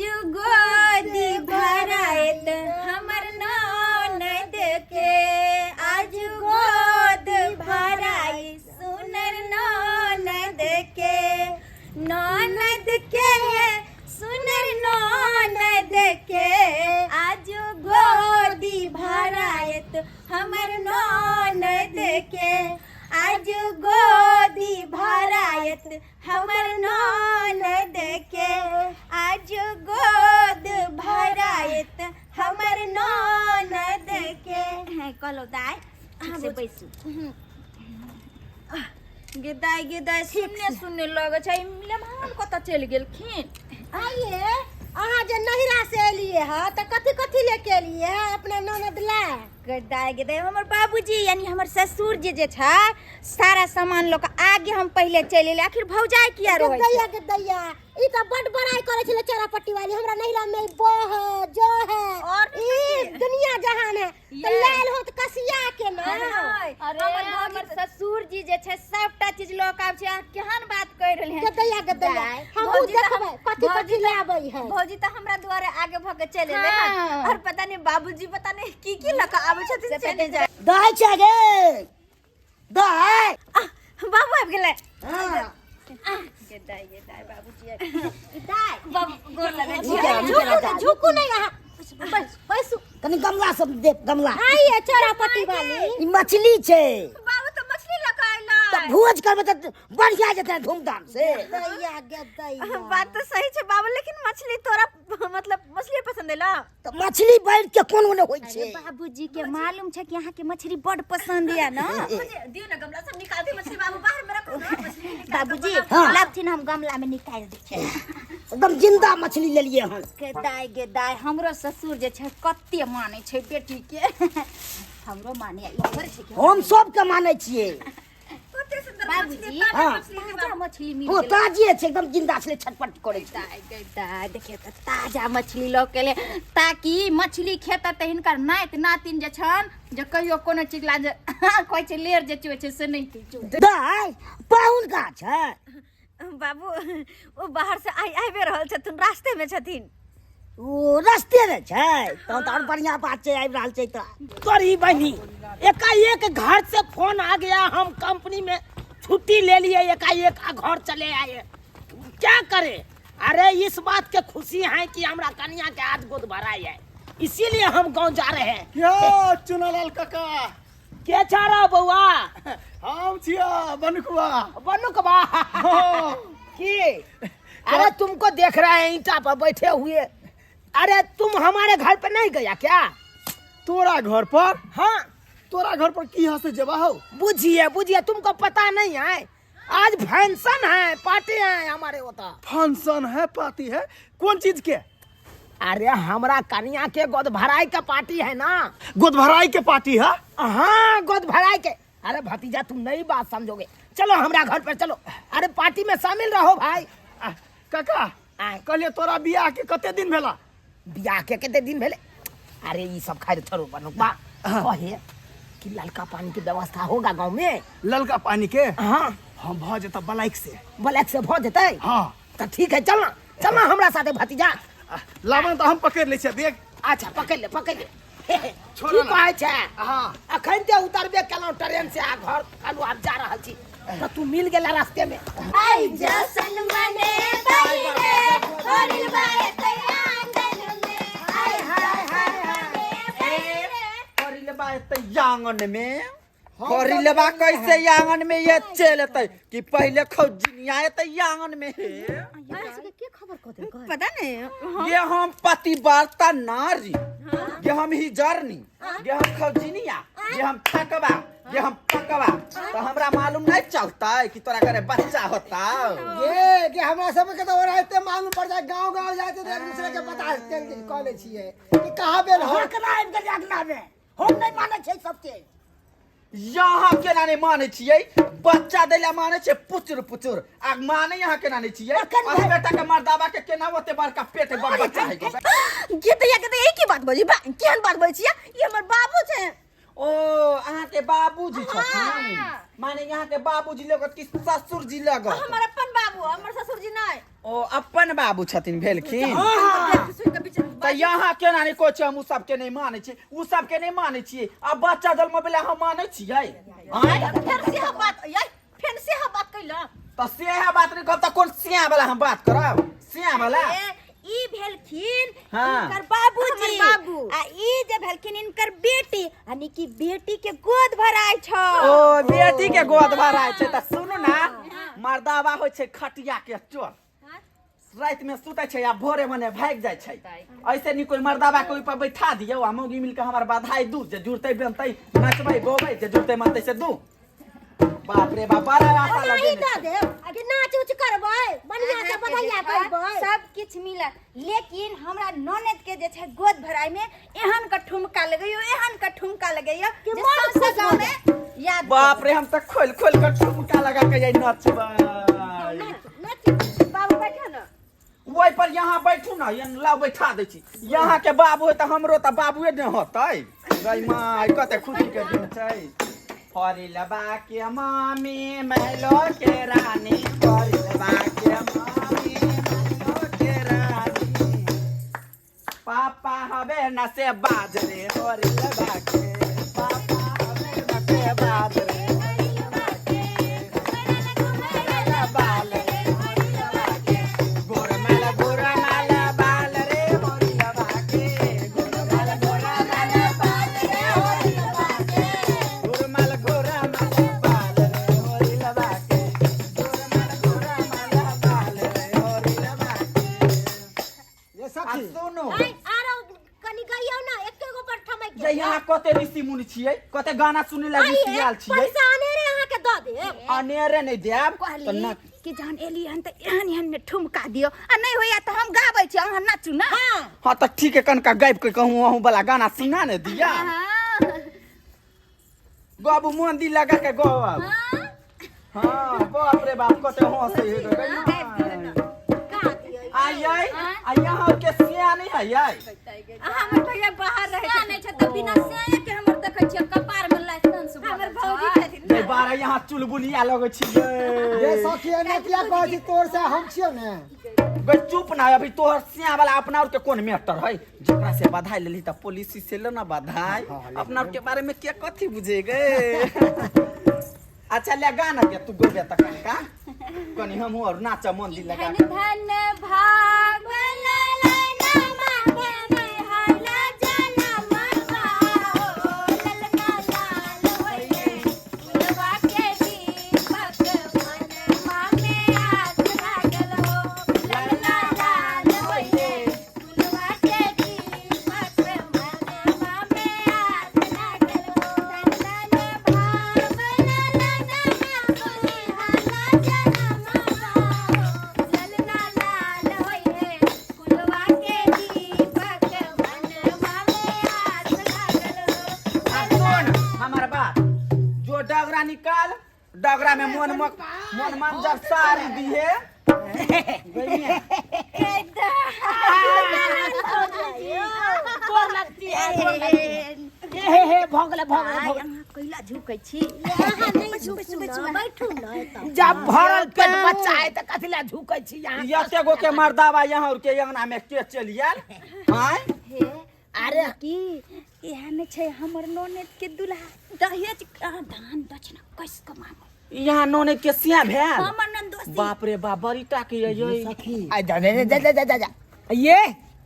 आज गोदी भरायत हमर ननद के, आज गोद भराई सुनर ननद के, ननद के सुनर ननद के, आज गोदी भरायत हमर ननद के, आज गोदी भरायत हमर ननद के, आज गोद भरायत हमर ननद के। हैं कहलो दाय, ठीक से बैसू। गे दाय, गे दाय, सुनने सुनने लगै छै। लेमान कतऽ चलि गेलखिन? आइए अहाँ जे नहिरा से एलिए हँ तऽ कथी कथी लेके एलिए हँ अपना ननद ला? गे दाय, गे दाय, हमर बाबूजी यानी हमर ससुर जी जे छै सारा सामान लऽ कऽ आगे हम पहिले चलि एलियै। आखिर भौजाइ किया रहै छै? दैया के दैया, ई तऽ बड बड़ाई करै छलै चौरापट्टी वाली, हमरा नहिरा में बो है जो है और ई दुनिया जहान है, तऽ लाल होत कसिया के ना। अरे हमर हमर ससुर जी जे छै सबटा चीज लऽ कऽ आबै छै। अहाँ केहन बात कहि रहल के दैया के दैया, दाय, हमहूँ भौजी तऽ देखबै कथी कथी लाबै है। भौजी तऽ हमरा दुआरे आगे भऽ के चलि एलै हन। हाँ। और पता नहीं बाबूजी पता नहीं की की लऽ कऽ आबै छथिन, चलि जाय। दाय छै गे दाय। आह, बाबू आबि गेलै। हाँ। गे दाय, गे दाय, बाबूजी आबि गेलै। दाय, बाबू गोर लगै छी। नीके रह, नीके रह, झुकू झुकू नहीं अहाँ, बस बैसू। कनी गमला सब दे, गमला। आइए चौरापट्टी वाली। ई मछली छै। बाबू तऽ मछली लऽ कऽ अयलै। तऽ भोज करबै तऽ बढ़िया जेतै धूमधाम से। दैया गे दैया, बात तऽ सही छै बाबू, लेकिन मछली तोरा मतलब मछली पसंद एला? तऽ मछली बैठ के कोनो नहि होइ छै। अरे बाबूजी के मालूम छै कि अहाँ के मछली बड पसंद या ना? दियौ ना गमला सब निकाल दियौ मछली बाबू, बाहर में रखो ना मछली निकाल के बाबूजी बनाओ। हाँ। लाबथिन, हम गमला में निकाल दै छियै। एकदम जिंदा मछली लेलिए हन। गे दाय, गे दाय, हमरो ससुर जे छै कते मानै छै बेटी के, हमरो माने ई थोड़े छै कि हम सबके मानै छियै। कते सुंदर बाबूजी, मछली, ताजा हाँ। मछली छै ताजा बाबू। मछली मिल हाँ गेलै। ताजे छै, एकदम जिंदा छलै, छटपट करै छै। दाय गे दाय, देखियौ तऽ ताजा मछली लऽ के एलै, ताकि मछली खेतै तऽ हिनकर नाति नातिन जे छन जे कहियो कोनो चीज ला जे कहै छै लेर जे चुए छै से नहि चुए। दाय पाहुन कहाँ छै? बाबू ओ बाहर से आइ आबि रहल छथिन, रास्ते में छथिन। ओ रस्ते में छै तहन तऽ और बढ़िया बात छै, आबि रहल छै तऽ। तोरी बहनी एकाएक घर से फोन आ गया, हम कंपनी में छुट्टी ले लिए, एकाएक आ घर चले आए, क्या करे? अरे इस बात के खुशी है कि हमरा कन्या के आज गोद भराई है, इसीलिए हम गांव जा रहे हैं। यो चुनालाल काका। के छा रहा बउआ? हम छिया बनुकवा। बनुकवा? हाँ। की अरे तुमको देख रहे हैं ईंटा पर बैठे हुए, अरे तुम हमारे घर पे नहीं गया क्या? तोरा घर पर? हाँ। तोरा घर पर की हंसे जबा हो? बुझिए बुझिए, तुमको पता नहीं है आज फंक्शन है, पार्टी है हमारे होता। फंक्शन है, पार्टी है, कौन चीज के? अरे हमरा कन्या के गोद भराई का पार्टी है ना। गोद भराई के पार्टी है? हाँ गोद भराई के। अरे भतीजा तुम नई बात समझोगे, चलो हमरा घर पर चलो, अरे पार्टी में शामिल रहो भाई। काका आय। कहलिए तोरा बियाह के कते दिन भेला? बियाह के कते दिन भेले? अरे ई सब खाइ छोड़ो बनुकबा, कहे कि ललका पानी के व्यवस्था होगा गांव में? ललका पानी के? हाँ। हम भ जेता ब्लैक से। ब्लैक से भ जेतै? हाँ। तऽ ठीक है, चलना चलना हमरा साथे भतीजा। लाबन तऽ हम पकड़ लै छियै देख। अच्छा पकड़ ले, पकड़ ले। छोड़ो की ना। कहै छै? हाँ। अखन ते उतरबे केलहुँ ट्रेन से आ घर कहलहुँ आब जा रहल छी तऽ तू मिल गेला रास्ते में। आई जसन मने रे होरिल बाए ते आंगन में, आई हाय हाय हाय। करिलबा एतै आंगन में, करिलबा कैसे आंगन में ये चलतै कि पहले खौजिनिया एतै आंगन में हे? के खबर कऽ देलकै? पता नहीं। ये हम पतिव्रता नारी, ये हम हिजरनी, ये हम खौजिनिया, ये हम थकवा, ये हम पकवा, तो हमरा मालूम नहीं चलता कि तोरा घरे बच्चा होता। ये कि हमरा सबके तऽ ओनाहिते मालूम पड़ जाए, गांव गांव जाते तऽ एक दूसरे के पता कऽ लै छियै कि कहाँ भेल हो। केना आबि गेलै अगना में, हम नहि मानै छै सबके। यहाँ केना नहि मानै छियै? बच्चा दै ला मानै छियै पुचुर पुचुर, आ मानै यहाँ केना नहि छियै? एखन अही बेटा के मर्दाबा के केना ओते बड़का पेट है, बड़ बच्चा है। गे दैया, गे दैया, ई की बात बजै बा? केहन बात बजै छियै? ई हमर बाबू छै। ओ अहाँ के बाबूजी छथिन, माने यहाँ के बाबूजी लगत कि ससुर जी लगत? हमर अपन बाबू, हमर ससुर जी नहीं। ओ अपन बाबू छथिन भेलखिन। देख सुन के बिचार। तऽ यहाँ केना नहि कहै छै, हम उ सबके नहि मानै छी, उ सबके नहि मानै छियै। आ बच्चा जन्म भेलै, हम मानै छियै? आँय? फेर से हम बात यै, फेर से हम बात कैला। तऽ सेह बात नहि कहब तऽ कोन सिया वाला हम बात करब? सिया वाला ए, ई भेलखिन हाँ। इनकर बाबूजी। हमर बाबू। आ ई जे भेलखिन इनकर बेटी, यानी कि बेटी के गोद भराय छ। ओ बेटी के गोद भराय छै। तऽ सुनू ना, मर्दावा होइ छै खटिया के चोर, राति में सुतै छै आ भोरे मने भागि जाइ छै। ऐसे नी कोई मर्दावा के ओहि पर बैठा दियौ आ मौगी मिल के हमर बधाई दू, जे जुड़तै बनतै नचबै गोबै, जे जुड़तै मनतै से दू। बाप रे बाप, बड़ा आशा ओनाही लगेने दऽ छै। देब आकि नाच उच करबै, बढ़िया से बधैया करबै। सब किछ मिलत, लेकिन हमरा ननद के जे छै गोद भराई में एहन का ठुमका लगैयो, एहन का ठुमका लगैयो कि जे मन सौंसे खुश गाँव भऽ में याद। बाप रे, हम तऽ खोलि खोलि कऽ ठुमका लगा के जाइ नचबै। नाच नाच। बाबू बैठो न ओहि पर यहाँ बैठू ना, यहाँ लाउ बैठा दै छी। यहाँ के बाबू है तऽ हमरो तऽ बाबुए ने होतै। गई माय, कते खुशी के दिन छै। फरिलबा के मामी महलो के रानी, फरिलबा के मामी महलो के रानी, पापा हवे न से बाजरे फरिलबा के, पापा हवे न से बाजरे, बाल रे गोरमाल गोरमाल बाल रे मोरिलबा के, गोरमाल गोरमाल बाल रे मोरिलबा के, गोरमाल गोरमाल बाल रे मोरिलबा के, गोरमाल गोरमाल बाल रे मोरिलबा के। ये आ सखी सुनू। आइ आरो कनि गइयौ ना, एके गो पर ठमक जे यहाँ कते ऋषि मुनि छियै, कते गाना सुनै ला ऋषि आयल छियै। पैसा अनेरे अहाँके दऽ देब। अनेरे नहि देब तऽ कहली ना। कि जहन एली हन तऽ एहन एहन ने ठुमका दियौ, आ नहि होइया तऽ हम गाबै छी, अहाँ नाचू ना। हाँ तऽ ठीक है, कनका गाबि के कहूँ अहूँ वाला गाना सुना ने दिया। हाँ। बाबू मन दिल लगा के गब। हाँ, बाप रे बाप, कते हंसै है गे। गा दियौ। आइ आ यहाँ के सिया नहीं है यार। हमर भैया बाहर रहे। सिया नहि छै तऽ बिना सिया के हमर देखै छियै कपार में लाइसेंस। हमर भौजी छथिन। गे बारह यहाँ चुलबुलिया लगै छियै। ये सखी, एना किया कहै छी? तोर से हम छियौ ने। गे चुप ना, अभी तोहर सिया वाला अपना और के कोन मैटर है? जकरा से बधाई लेली तऽ पॉलिसी से ले ना बधाई, अपना और के बारे में क्या कथी बुझे गे? अच्छा ले गाना के तू गोबे त कनका कनी हम और नाच मन दिल लगा धन धन भाग आ सुन हमार बात, जो डगरा निकाल डगरा में मन मक मन मन जब सारी दिए। गोर लगती है, गोर लगती है। हे हे हे, भऽ गेलै, भऽ गेलै, भऽ गेलै। कैला झुकै छी? अहाँ नहि झुकू ने, बैठू ने एतऽ। जब भरल पेट बच्चा है तऽ कथी लए झुकै छी यहाँ? एते गो के मर्दावा यहाँ और के अंगना में के चलि आयल आँय? हे। अरे। की एहन छै हमर ननद के दुल्हा, दहेज दान दक्षिणा कस के मांगो। यहाँ नोने के सिया भेल? हमर ननदोसी। बाप रे बाप, बड़ी टा के ये। सखी। आ जा जा जा जा जा जा ये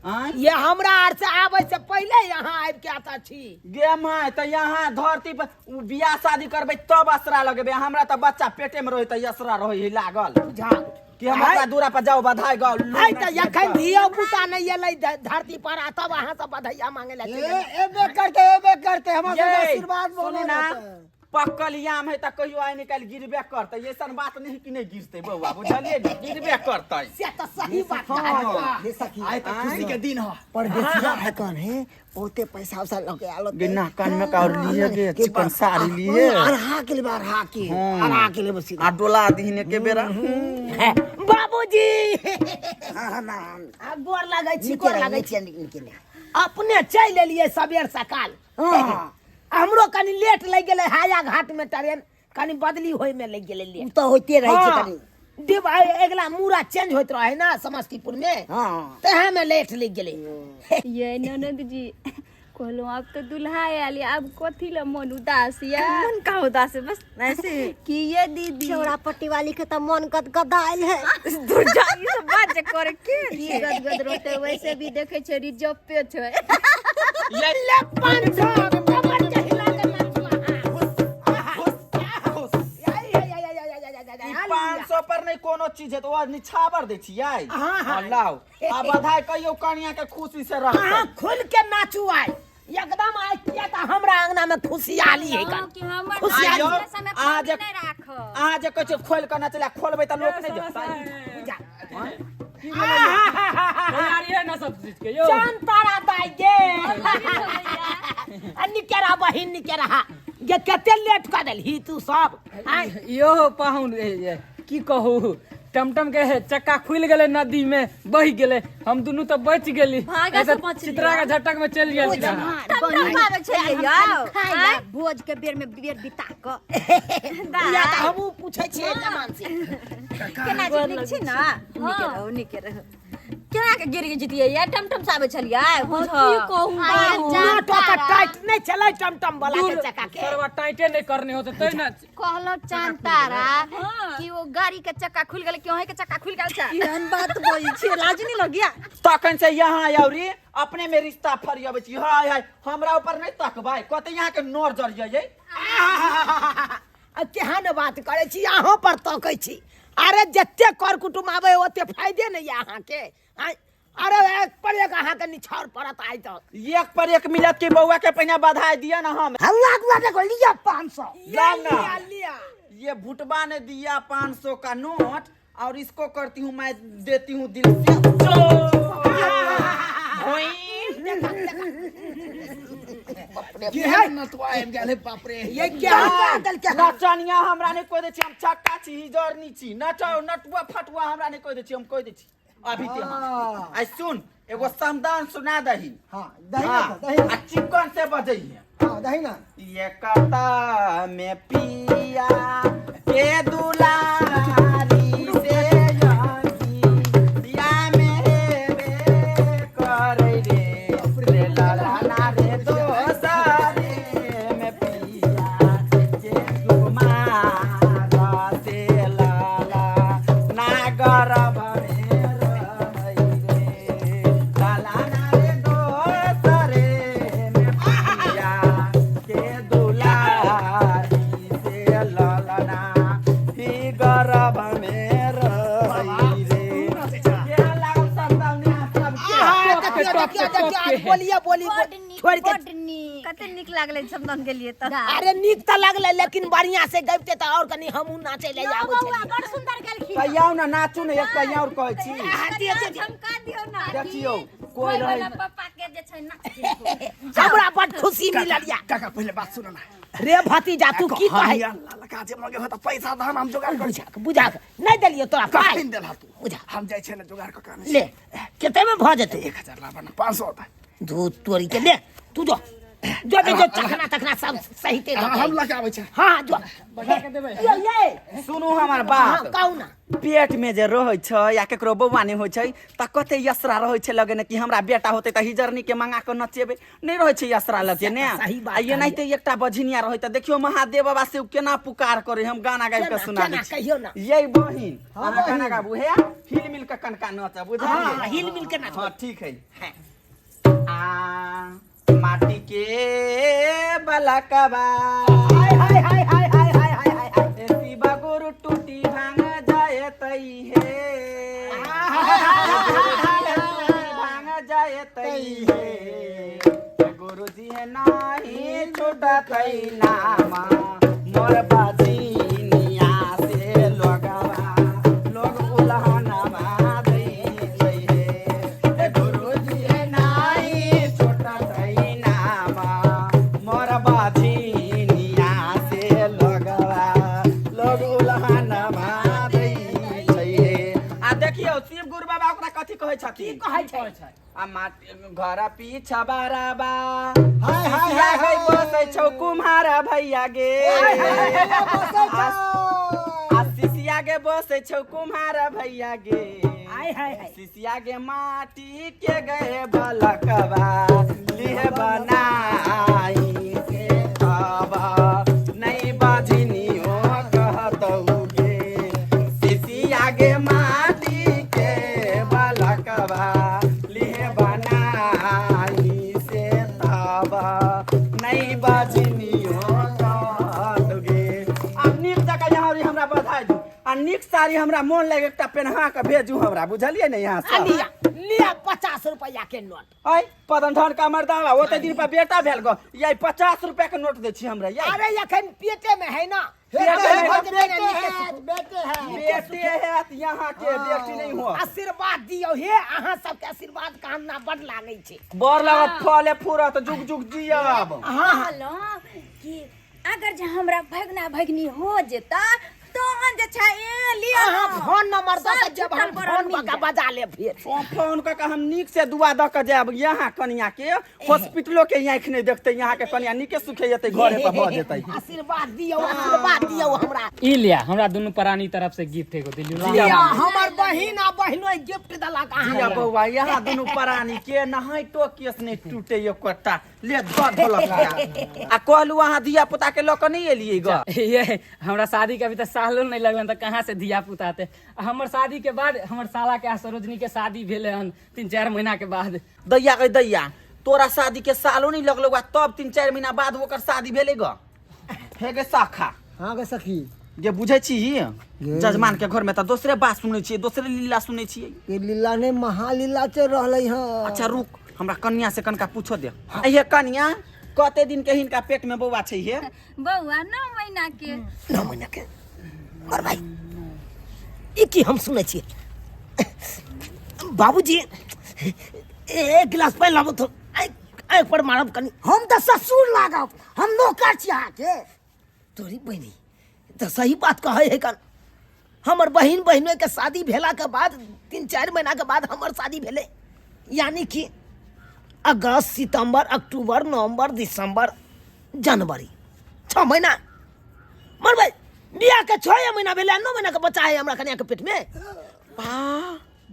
आँय? ये हमरा आर से आबै से पहिले यहाँ आबि के आता छी। गे माय, तऽ यहाँ धरती पर उ बियाह शादी करबै तब असरा लगेबै। हमरा तऽ बच्चा पेटे में रहै तऽ असरा रहै है लागल बुझा कि हम ओकरा दूरा पर जाउ बधाई गाउ। आइ तऽ एखन धियो पुता नहि एलै धरती पर आ तब अहाँ सब बधैया मांगे लए चलि ए गेलियै। एबे करते, एबे करते, हमरा सबके ये, आशीर्वाद सुनू बनल ना, रहतै। पक्कल याम है तऽ कहियो आइ निकालि गिरबे करतै। ऐसन बात नहीं कि नहीं गिरतै बौआ, बुझलियै ने? गिरबे करतै। से तऽ सही बात हाँ। कहलियै। ये सखी, आइ तऽ खुशी के दिन ह। परदेसिया है कौन है, बहुते पैसा उसा लगे आलो। गे ना कान में का और लिए गे चिकन साड़ी लिए। अरहा के लिए, अरहा के, अरहा के लिए बस। आ डोला दीहने के बेरा। हे, बाबूजी। हाँ, ना। आ गोर लगै छी, नीचे गोर रह, लगै छी। नीचे, नीचे। अपने चलि एलियै सबेर सकाल। हाँ। हमरो कनी लेट लागि गेलै हाया घाट में ट्रेन कनी बदली होय में लागि गेलै लेट तऽ होइते रहै छै हाँ, कनी अगिला मूड़ा चेंज होइत रहे ना समस्तीपुर में। हाँ। तेहे में लेट लागि गेलै। ये ननद जी कहलहुँ आब तऽ दुल्हा आयल या, आब कथी लए मन उदास या? मन का उदास है बस ऐसे ही। कि ये दीदी चौड़ा पट्टी वाली के तऽ मन गदगदायल है। दूर जा, ई सब बात जे करे के की गदगद रहते, वैसे भी देखे छै रिजर्व पे छै। ये ले 500 कमर के हिला के 500 पर नहीं कोनो चीज है तो वो निछावर दै छियै। हाँ, हाँ। लाओ आ बधाई कहियो कनिया के खुशी से रह। अहाँ खुल के नाचू आइ एकदम आइ, किया तऽ हमरा अंगना में खुशियाली है हँ, कि हमर खुशियाली। नानी समय अहाँ जे- नहि राखब। अहाँ जे कहै छियै खोलि कऽ नचला, खोलबै तऽ लोक नहि देखतै। तैयारी है ना सब चीज के यो? चांद तारा दाइ गे आ निकेरा बहिन निकेरा गे, कते लेट कऽ देलही तू सब आँय? यो पाहुन की कहू, टमटम के चक्का खुलि गेलै, नदी में बहि गेलै, हम दुनू तऽ बचि गेली। भागा से बचली। चित्रा के झटक में चलि गेल। टमटम पाबै छलियै यौ? खाइ ला भोज के बेर में बेर बिता कऽ। या तऽ हमहूँ पूछै छियै जमान से। केना छै, नीक छै ना? नीके रहू, नीके रहू। केना के गिर जितियै या? टमटम से आबै छलियै बुझ। की कहू नोटो के टाइट नहि छलै टमटम वाला के चक्का के। सरवा टाइटे नहीं करने होते तै ना। कहलहुँ चांद तारा कि वो गाड़ी के चक्का खुलि गेलै कि अहीं के चक्का खुलि गेल छै? केहन बात बोलै छियै, लाज नहीं लगिया? तखन से यहाँ आउरी अपने में रिश्ता फरियाबै छी। हाय हाय, हमरा ऊपर नहीं तकबै, कते यहाँ के नोर जरियै। आ केहन बात करै छी, अहाँ पर तकै छी। अरे जते कर कुटुम आबै ओते फायदे नहि यऽ अहाँके। आँय, अरे एक पर एक अहाँके निछाउर पड़त आइ तऽ। एक पर एक मिलत के बउआ के पहिने बधाई दिया ना हम। हल्ला गुल्ला देखो लिया 500। लाओ ना। लिया, लिया। ये भुटबा ने दिया 500 का नोट और इसको करती हूँ मैं, देती हूँ दिल से। केहन नतुआ आबि गेल है बाप रे। ये क्या देलकै? नचनिया हमरा नहीं कह दै छी, हम छक्का छी, हिजरनी छी, नचाओ नटुआ फटुआ हमरा नहीं कह दै छी, हम कह दै छी अभी ते हम। आई सुन एगो समदान सुना दही। हाँ दही ना। हाँ, दही ना। आ चिकन से बजैहे। हाँ दही ना। ये कता में पिया के दुलारी से या में हेबे करे रे रे ललना रे दोसरे में पिया के कुमार से लाला नागर भरे रहै रे ललना रे दोसरे में पिया के दुलारी से ललना ही गरब में रहै रे। केहन लागल संतावनी अहाँ सबके? आहा, देखियौ देखियौ देखियौ, आज बोलिए बोली बड नीक, छोड़ि के। बड नीक। कते नीक लागलै समदाउन के लिए तऽ। अरे नीक तऽ लगलै, लेकिन बढ़िया से गबिते तऽ और कनी हमहूँ नाचै लए आबै बौआ छलियै। बड़ सुंदर गेलखिन। कहियाउ ना नाचू ने, एक कहिया और कहै छी। आहा, दियौ, दियौ, दियौ। झमका दियौ ना। देखियौ कोई कोइ रहै वाला पप्पा के जे छै नाच। हमरा बड खुशी मिलल या। काका पहिले बात सुन ना। रे भतीजा, तू की कहै? ललका जे मगे हो तऽ पैसा धन हम जोगाड़ करै छी। बुझा नहि देलियौ तोरा पाइ? कखन देलहा तू? बुझा। हम जाइ छियै ने जोगाड़ कऽ के आनै छी। ले, कते में भऽ जेतै? 1000 लाबऽ ना, 500 होतै। दूध तोरी के ले, तू जो जो जो जो चखना तखना सब सहिते हाँ, हम लऽ के आबै छी। हाँ जो बढ़ा के देबै। ये ये सुनू हमर हाँ बात। कहू ना। पेट में जे रहै छै या केकरो बौआ नहि होइ छै तऽ कते यसरा रहै छै लगे ने कि हमरा बेटा होतै तऽ हिजरनी के मंगा कऽ नचेबै, नहि रहै छै यसरा लगे ने? सही बात आ एनाहिते एकटा बझिनिया रहै तऽ देखियौ महादेव बाबा से केना पुकार करै, हम गाना गाबि कऽ केना, सुना दै केना, छी। कहियौ ना। ये बहिन अहाँ गाना गाबू, हे हिल मिल कऽ कनका नचब, बुझलियै? हाँ, हिल मिल के नाचब। हाँ ठीक है। आ माटी के बलकबा हाय हाय हाय हाय हाय हाय हाय हाय हाय। शिवा गुरु टूटी भांग जाए तई हे, भांग जाए तई हे, गुरुजी है नाही छूटतई नामा मोर बाजिनिया से लोगवा लोग उलहनवा दै छै हे, गुरुजी है नाही छूटतई नामा मोर बाजिनिया से लोगवा लोग उलहनवा दै छै हे। आ देखियौ शिव गुरु बाबा ओकरा कथी कहै छथिन? की कहै छै? आ माटी घर पीछा बराबा हाय, हाय, सिसिया हाय, गई हाय। बसै छौ कुम्हारा भैया गे। बसै छौ। आ सिसिया गे बसै छौ कुम्हारा भैया गे। हाय हाय हाय। सिसिया गे माटी के गए बलकवा लिहे बनाई से तबा नहीं बाझनियो कहतौ गे। सिसिया गे माटी के बलकवा लिहे बनाई से तबा नहीं बाझनियो कहतौ गे। आब नीक जकाँ यहाँ हमरा बधाई दू आ नीक साड़ी हमरा मोन लागे एकटा पेन्हा के भेजू हमरा, बुझलियै ने? यहाँ आ से लिया लिया 50 रुपया के नोट। ऐ पदन धन का मर्दावा ओते दिन पर बेटा भेल गो, ये 50 रुपया के नोट दै छी हमरा। ये अरे एखन पेटे में है ना। पेटे में भऽ जेतै ने बेटे नीके है, सुख। बेटे है। बेटे है यहाँ के, बेटी नहीं हो। आशीर्वाद दियौ हे, अहाँ सबके आशीर्वाद कामना बड लागै छै। बर लागत फले फूरत जुग जुग जियब। कहलहुँ कि अगर जे हमरा भगना भगनी हो जेता तहन जे छै ए लिअ अहाँ फोन नंबर दऽ के सब जब हम छुटल पड़ल फोन मिल कऽ के जायत। बजा लेब फेर। फोन कऽ के हम नीक से दुआ दऽ के जायब यहाँ कनिया के, हॉस्पिटलो के आँखि नहि देखतै यहाँ के कनिया, नीके सुखे जेतै घरे पर भऽ जेतै। आशीर्वाद दियौ, आशीर्वाद दियौ हमरा। ई लिया हमरा दुनू प्राणी तरफ से गिफ्ट एगो दिलियो। जिया। लिअ, हमर बहिन आ बहिनो गिफ्ट देलक अहाँ। जिया बौआ, यहाँ दुनू प्राणी के नहाइतो केस नहि टूटे एकोटा। ले दऽ ढोलक आ कहलू अहाँ धिया पुता के लऽ कऽ नहि एलियै ग? ये हमरा शादी के अभी तक सालो नहीं लगलन तऽ कहाँ से धिया पुता आते। आ हमर शादी के बाद हमर साला के आ सरोजनी के शादी भेलै हन 3-4 महीना के बाद। दैया गे दैया, तोरा शादी के सालो नहीं लगलो आ तब 3-4 महीना बाद ओकर शादी भेलै ग। हे गे सखा। हाँ गे सखी। जे बुझै छी जजमान के घर में तऽ दोसरे बात सुनै छियै, दोसरे लीला सुनै छियै। ये लीला ने महालीला चल रहलै हँ। अच्छा रुक, हमरा कन्या से कनका पूछो दे। हे कन्या, कते दिन के हिनका पेट में बौआ छै हे? बौआ 9 महीना के। 9 महीना के? मर भाई, ई की हम सुनै छियै? बाबूजी एक गिलास पानि लाबू तो आँखि पर मारब कनी। हम तऽ ससुर लागब, हम नौकर छी अहाँके। तोरी बहिनी तऽ सही बात कहै है कन। हमर बहिन बहिनोई के शादी भेला के बाद 3-4 महीना के बाद हमर शादी भेलै, यानी कि अगस्त सितंबर अक्टूबर नवंबर दिसंबर जनवरी 6 महीना। मर भाई बियाह के 6 महीना भेलै, 9 महीना के बच्चा है हमरा कन्या के पेट में।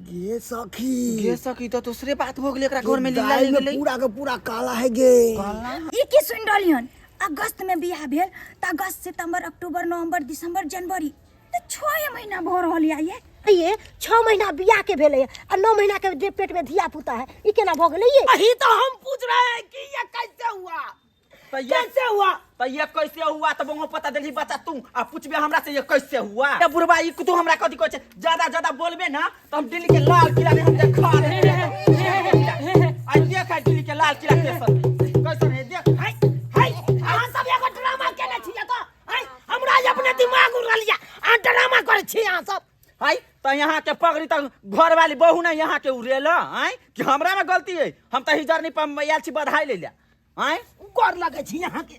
गे सखी, गे सखी तो दूसरे बात हो गेलै, एकरा घर में लीला दालि में गेलै पूरा के पूरा काला है गे। ई की सुनि रहली हन? अगस्त में बियाह भेल तऽ अगस्त सितंबर अक्टूबर नवंबर दिसंबर जनवरी तऽ 6 महीना भऽ रहल या ये। ये 6 महीना बियाह के भेलै आ 9 महीना के जे पेट में धिया पुता है, ई केना भऽ गेलै ये? वही तो हम पूछ रहे हैं कि ये कैसे हुआ, कैसे हुआ? तो ये कैसे हुआ तो बंगो पता देली बच्चा तू आ पूछबे हमरा से ये कैसे हुआ? ये बुढ़बा ई तू हमरा कथी कहै छै? ज्यादा ज्यादा बोलबे ना तो हम दिल्ली के लाल किला में हम देखा रहे हैं। आई देख, आई दिल्ली के लाल किला कैसन कैसन है देख। हाय हाय, अहाँ सब एगो ड्रामा केने छी तो हाय, हमरा अपने दिमाग उड़ल या अहाँ ड्रामा करै छी अहाँ सब। हाय तो यहाँ के पगड़ी तक घर वाली बहू ने यहाँ के उड़ेल आय कि हमरा में गलती है? हम तो हिजर नहीं पर आयल छी बधाई ले लिया आय। गोर लगै छी यहाँ के,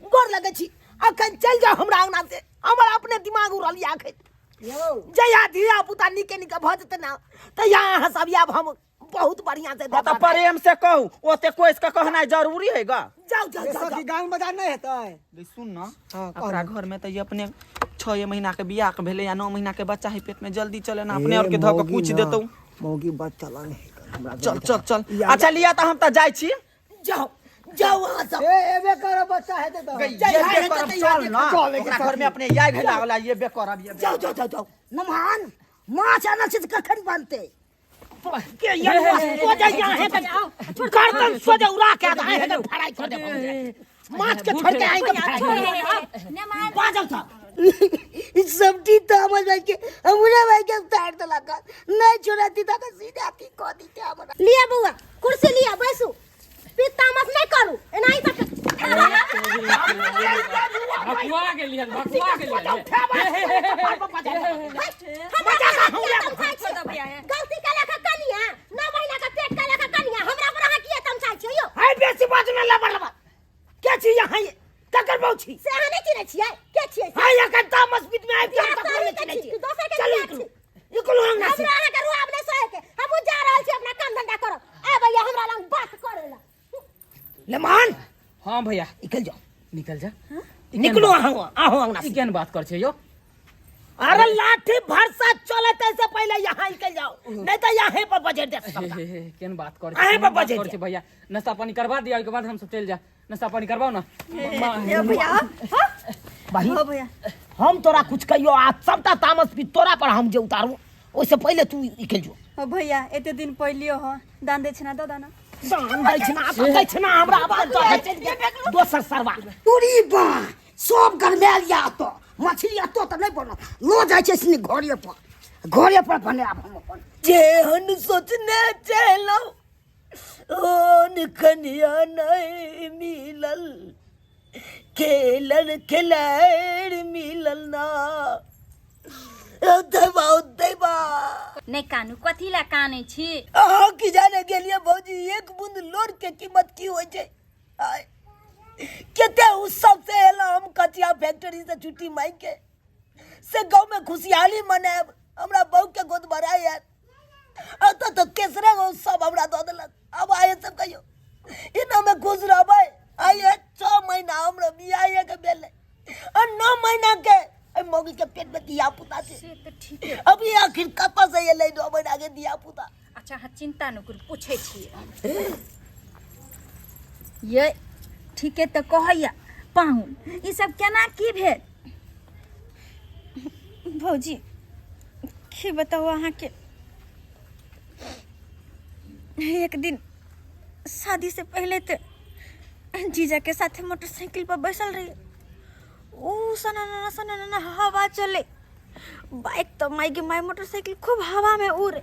गोर लगै छी। अखन चल जाओ हमरा अंगना से, हमर अपने दिमाग उड़ल या अखन। जहिया धिया पुता नीके नीके भऽ जेतै ना तहिया अहाँ सब आयब, हम बहुत बढ़िया से हाँ, तो प्रेम से कहू, ओते कोइस के कहनाइ जरूरी है गा। जाओ जाओ गे जाओ। सखी, गान बजा नहीं हेतै? गे सुन ना, हाँ, कह अपना ना। घर में तो ये अपने 6 महीना के बियाह के भेलै या 9 महीना के बच्चा है पेट में, जल्दी चले ना अपने और के धऽ के कुछ देतौ। मौगी बच्चा ला नहीं हमरा। चल चल चल। अच्छा लिया तो हम तो जाइ छी। जाओ जाओ वहाँ सब। ए एबे करो बच्चा हेतै तऽ। गे, ये बे करब, चल ना चल, ओकरा घर में अपने याय घैला वाला ये बे करब, ये बे। जाओ जाओ जाओ जाओ। नमहान माछ आनल छै तऽ कखन बनतै? के ये सो जा यहाँ है के गर्दन सो जा उड़ा के आए है के फराई कर दे माछ के छोड़ के आए के फराई कर दे। बाजल था ई सब्जी तो हमर भाई के, हमरा भाई के उतार देलक, नहीं छोड़ती त सीधा की कह दीते हमरा। लिया बौआ कुर्सी लिया बैसू, पित्ता मत नहीं करू एनाही तक। भकुआ गेलियन, भकुआ गेलियन। गलती केला का कनिया, 9 महीना का पेट केला का कनिया, हमरा पर अहाँ किया तमसाइ छियै यौ? हाय बेसी बाजू ना लबर लबर। के छी यहाँ ये? ककर बहु छी? से अहाँ नहि चिन्है छियै? के छियै से? हाय एखन तामस पीट में आबि के हम बियाह ककरो नहि करै चिन्है छी, छियै। दोसर के चलू बियाह निकलू। छी। निकलू अंगना से। हमरा अहाँके रुआब नहि सहे के, हमहूँ जा रहल छी अपना काम धंधा करब। आउ। ले मान। हाँ भैया। निकल जाओ। निकल जा। निकलो अहाँ, आहो अंगना से। ई केहन बात कर छै यो? अरे लाठी भरसा चलत ऐसे पहले यहाँ निकल जाओ, नहीं तो यहाँ पर बजट दे हे, हे, हे, केहन बात कर छै, अहें केहन पर बात बजट कर छै दे। भैया, नाश्ता पानी करवा दिया, ओहिके बाद हम सब चलि जा। नाश्ता पानी करवाओ ना। हे भैया, हाँ? भाई, हो भैया। हम तोरा कुछ कहियो आ सबटा तामस भी तोरा पर हम जे उतारू, ओहिसे पहले तू निकल जो। हो भैया, एते दिन पहलियो हो, दान दे छना दो दाना। दान दै छना, दै छना, हमरा आवाज दऽ चलि गेल। दोसर सरवा। तोरी बा, सब गरमायल या तो मछली एतो तऽ नहि बनत, लऽ जाइ छै सिनी घरे पर, घरे पर बनायब हम अपन। जेहन सोचने चलौ ओन कनिया नहीं मिलल, खेलल खेलैर मिलल ना। ओ दैबा, ओ दैबा। नहि कानू, कथी लए कानै छी? अहाँ की जाने गेलियै भौजी, एक बूंद लोर के कीमत की होइ छै। आय, कते उत्सव से एलहुँ हम कचिया फैक्ट्री से छुट्टी मांगि के, से गाँव में खुशहाली मनायब, हमरा बहू के गोद भराइ आयत। एतऽ तऽ तेसरे गो उत्सव हमरा दऽ देलक। आब आइ सब कहियौ एना में खुश रहबै? आइ 6 महीना हमरा बियाहे के भेलै आ 9 महीना के एहि मौगी के पेट में धिया पुता छै। से तऽ ठीके। अभी आखिर कतऽ से एलै 9 महीना के धिया पुता? अच्छा अहाँ चिंता नहि करू, पूछै छियै। ये ठीके तऽ कहैया पाहुन, ई सब केना की भेल? भौजी की बताउ अहाँके, एक दिन शादी से पहले तो जीजा के साथे मोटरसाइकिल पर बैसल रही, ऊ सना सना हवा चले, बाइक तो माई के माई, मोटरसाइकिल खूब हवा में उड़े।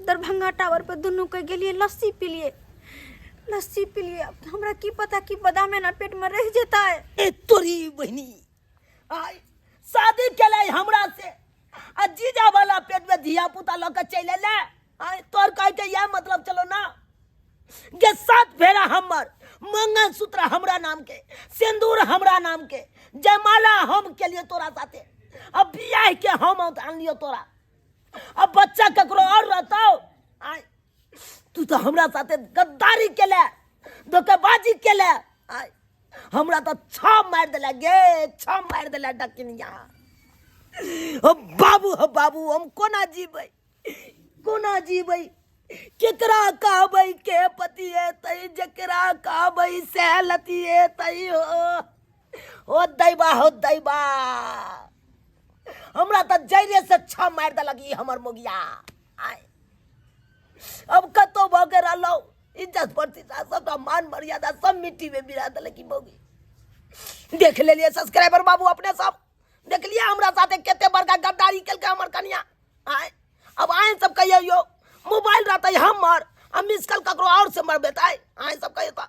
दरभंगा टावर पर दुनू के गेलिए, लस्सी पिलिए, लस्सी पिलिए। अब हमरा की पता की बादाम ना पेट में रह जेता है। ए तोरी बहिनी, आय शादी केलै हमरा से आ जीजा वाला पेट में धिया पुता लऽ के चलि एलै। आय तोर कह के यह मतलब चलो ना जे 7 फेरा हमर, मंगलसूत्र हमरा नाम के, सिंदूर हमरा नाम के, जयमाला हम के लिए तोरा साथे, अब बियाह के हम आनलियो तोरा, अब बच्चा ककरो और रहतौ। आय तू तो हमरा साथे गद्दारी केले, धोखेबाजी केले। आय हमरा तो 6 मारि देला गे, 6 मारि देला डकिनिया। हो बाबू, हो बाबू, हम कोना जीबै, कोना जीबै? केकरा कहबै के पति एतै, जकरा कहबै से लती एतै। हो हो दैबा, हो दैबा, हमरा तऽ जड़े से 6 मारि देलक ई हमर मोगिया। आय अब कतौ भऽ के रहलहुँ, इज्जत प्रतिष्ठा सबटा मान मर्यादा सब मिट्टी में मिला देलक ई मौगी। देख लेलियै सब्सक्राइबर बाबू, अपने सब देख लियै हमरा साथे कते बड़का गद्दारी केलकै हमर कनिया। आय अब आय सब कहियौ यौ, मोबाइल रहतै हमर आ मिस कॉल ककरो और से मरबेतै? आय सब कहियौ तऽ।